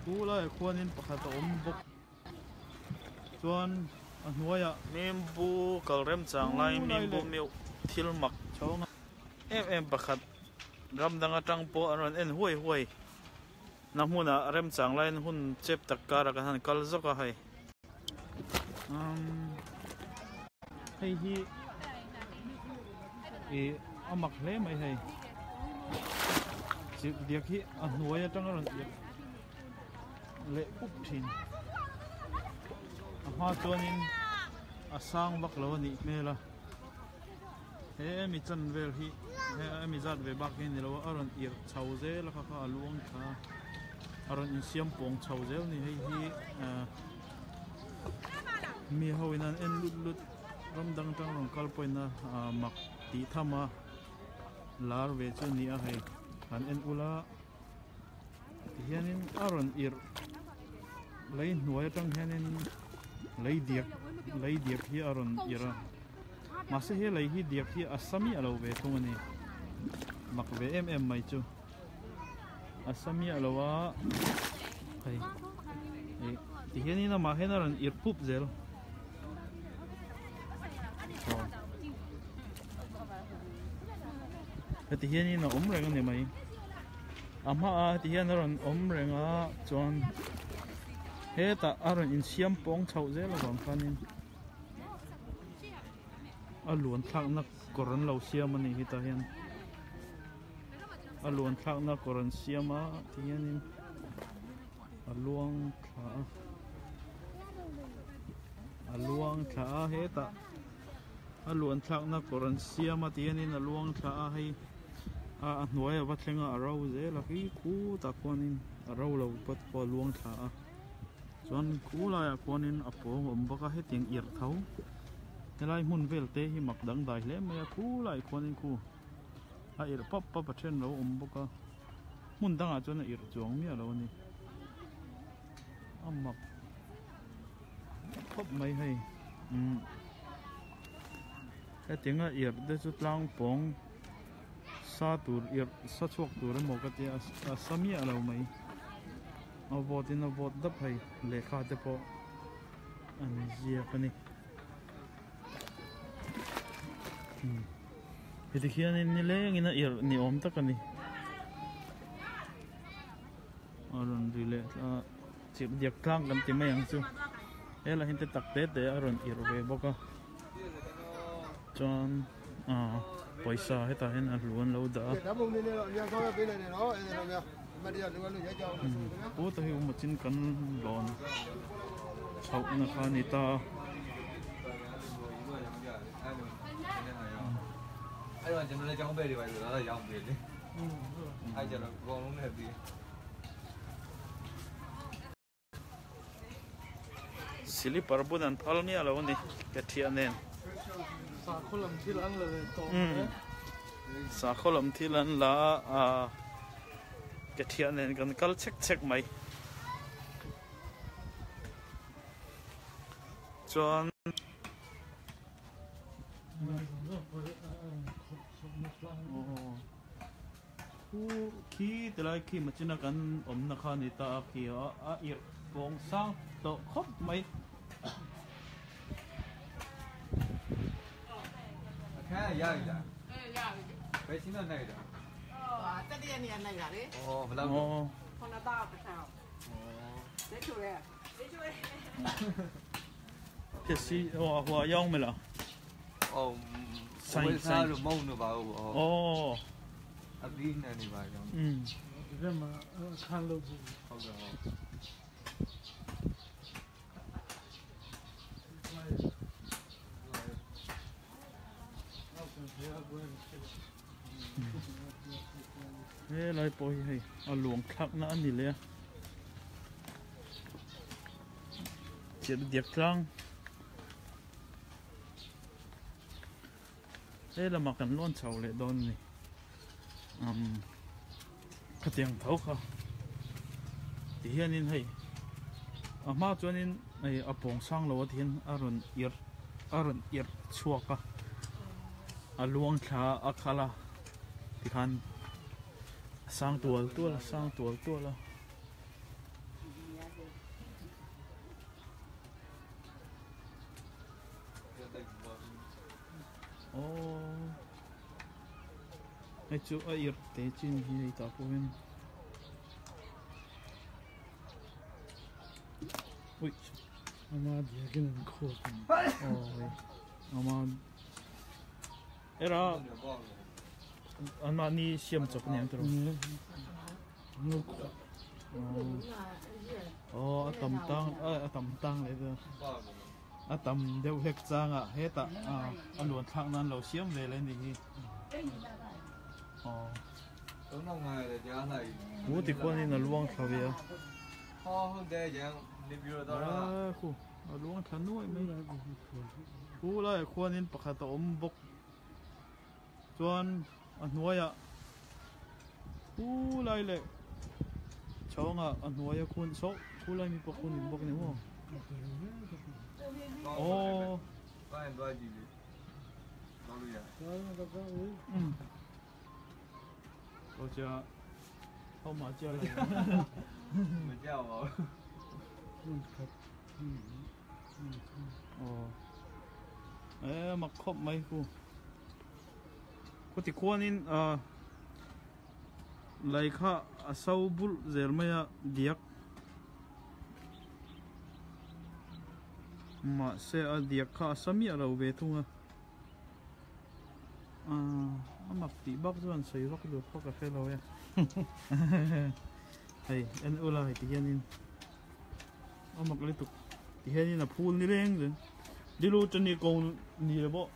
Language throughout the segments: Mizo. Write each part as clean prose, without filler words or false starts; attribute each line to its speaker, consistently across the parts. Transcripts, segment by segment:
Speaker 1: Khu laiah khuanin pakhat a awm bawk chuan a hnuaiah
Speaker 2: Mimbu kal remchang lai Mimbu meuh thil mak em em pakhat ram dang atang pawh an rawn en huai huai na hmunah remchang laiin hun chep tak karah kan han kal zawk a hei umm hei hi ih a mak hle mai hei chirh diak hi a hnuai atang a rawn irh leh pup thin a hma chuanin a sang vak lo a nih hmel a he mi chan vel hi he mi zat ve bak hi a ni lo a a rawn irh chho zel a kha kha a luang thla a a rawn insiam pawng chho zel a ni hei hi ah mi ho in an en lut lut ram dang atang rawn kal pawhin a ah mak tih tham a lar ve chu a ni a hei han en ula. Tihianin a rawn irh lei hnuai atang hianin lei diak lei diak hi a rawn irh a mahse he lei hi diak hi a sa miah lo ve thung a ni mak ve em em mai chu a sa miah lo a hei ih tihianin amah hian a rawn irh pup zel aw heti hianin a awm reng a ni mai. A hmaah heti hian a rawn awm reng a chuan hetah a rawn insiam pawng chhoh zel avang khanin a luan thlakna kawr an lo siam a ni hetah hian a luan thlakna kawr an siam a ti hianin a luang thla a a luang thla a hetah a luan thlakna kawr an siam a ti hianin a luang thla a hei. A hnuai a va thleng a a ro zel a khi khutah khuanin a ro lo pawt pawh a luang thla a chuan khu laiah khuanin a pawng a awm bawk a hetiang irh tho helai hmun vel te hi mak dangdai hle mai a khu laiah khuanin khu a irh pap pap a then lo awm bawk a hmun dangah chuan a irh chuang miah lo a ni a mak khawp mai hei umm hetianga irh te chu tlang pawng. Sa tur irh sa chhuak tur emaw ka tia a sa miah lo mai a vawt in a vawt dap hei lehkha te pawh an ziak a ni heti khianin nilengin a irh ni awm tak a ni a rawn ri leh a chirh diak tlang kan ti mai ang chu helai hian te tak te te a rawn irh ve bawk a chuan. Pawisa hetah hian a hlu an lo dah a pawta hi awm achin kan lawn chhoh na kha a ni ta a. Silipar bun an phal miah lo a ni ka thiah nen.
Speaker 1: Sakhaw lam thil an la leh tawh
Speaker 2: e. Sakhaw lam thil an la a ka thiah nen kan kal chek chek mai. Chuan. Khu khi ti lai khi machina kan awmna kha a ni ta a khi a a irh pawng sang tawh khawp mai. Helai pawh hi hei a luang thlak na a ni leh a chirh diak tlang. He lamah kan lawn chho leh dawn a ni umm khatiang tho kha ti hianin hei a hma chuanin hei a pawng sang lo a ti hian a rawn irh a rawn irh chhuak a a luang thla a khal a tikhan a sang tual tual a sang tual tual a. Hei chu a irh te chin hi hei tah pawh hian ui
Speaker 3: Ama diakin an khuak a ni.
Speaker 2: Aw hei ama era anmahni siam chawp a ni ang tiraw. Aw a tam tang a tam tang leh vel a tam deuh hlek chang ah hetah a luan thlak nan lo siam ve leh a nih hi aw u ti khuanin a luang thla ve a a khu a luang thla nuai mai u laiah khuanin pakhat a awm bawk chuan a hnuaiah khu lai leh chhawngah a hnuaia khun saw khu lai mi pawh khun in bawk a ni maw aw aw mak khawp mai khu. Khuti khuanin ah lei kha a so bulh zel mai a diak mahse a diak kha a sa miah lo ve thung a ah a mak tih bak chuan sawi vak lut pawh ka hre lo e hei en ula hei ti hianin a mak lutuk ti hianin a phul ni leng zel dilu chani ko ni le bawh.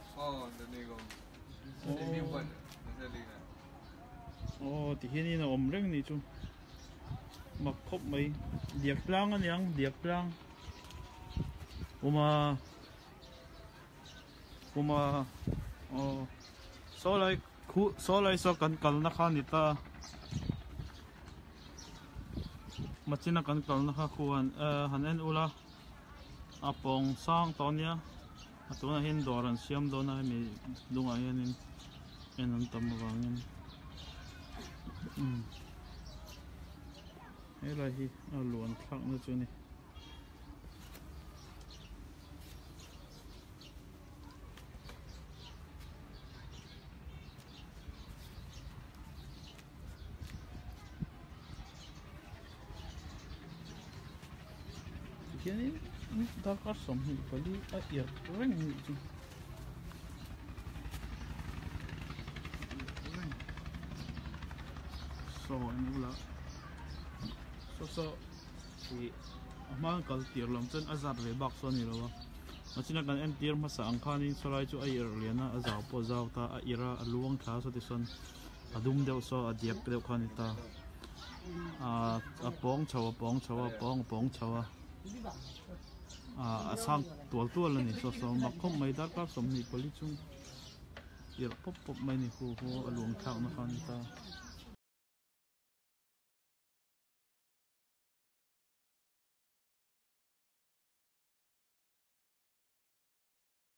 Speaker 2: Aw ti hianin a awm reng ni chu mak khawp mai diak tlang a niang diak tlang kuma kuma aw saw lai khuh saw lai saw kan kalna kha a ni ta machina kan kalna kha khuan han en ula a pawng sang tawh a nia. A tunah hian dawr an siam dawn a hemi dungah hianin en an tam avangin umm helai hi a luan thlakna chu a ni. Tihianin darkar 24 a irh reng a nih chu. Saw eng ula saw saw ih a hma kal tir lam chuan a zat ve bak saw a ni lo a machina kan entir hmasa ang khanin sawlai chu a irh lian a a zau pawh a zau ta a irh a a luang thla saw tichuan a dum deuh saw a diak deuh kha a ni ta ah a pawng chho a pawng chho a pawng a pawng chho a ah a sang tual tual a ni saw saw mak khawp mai darkar 24 chung irh pawp pawp mai a ni hu hu a luang thlak na kha a ni ta.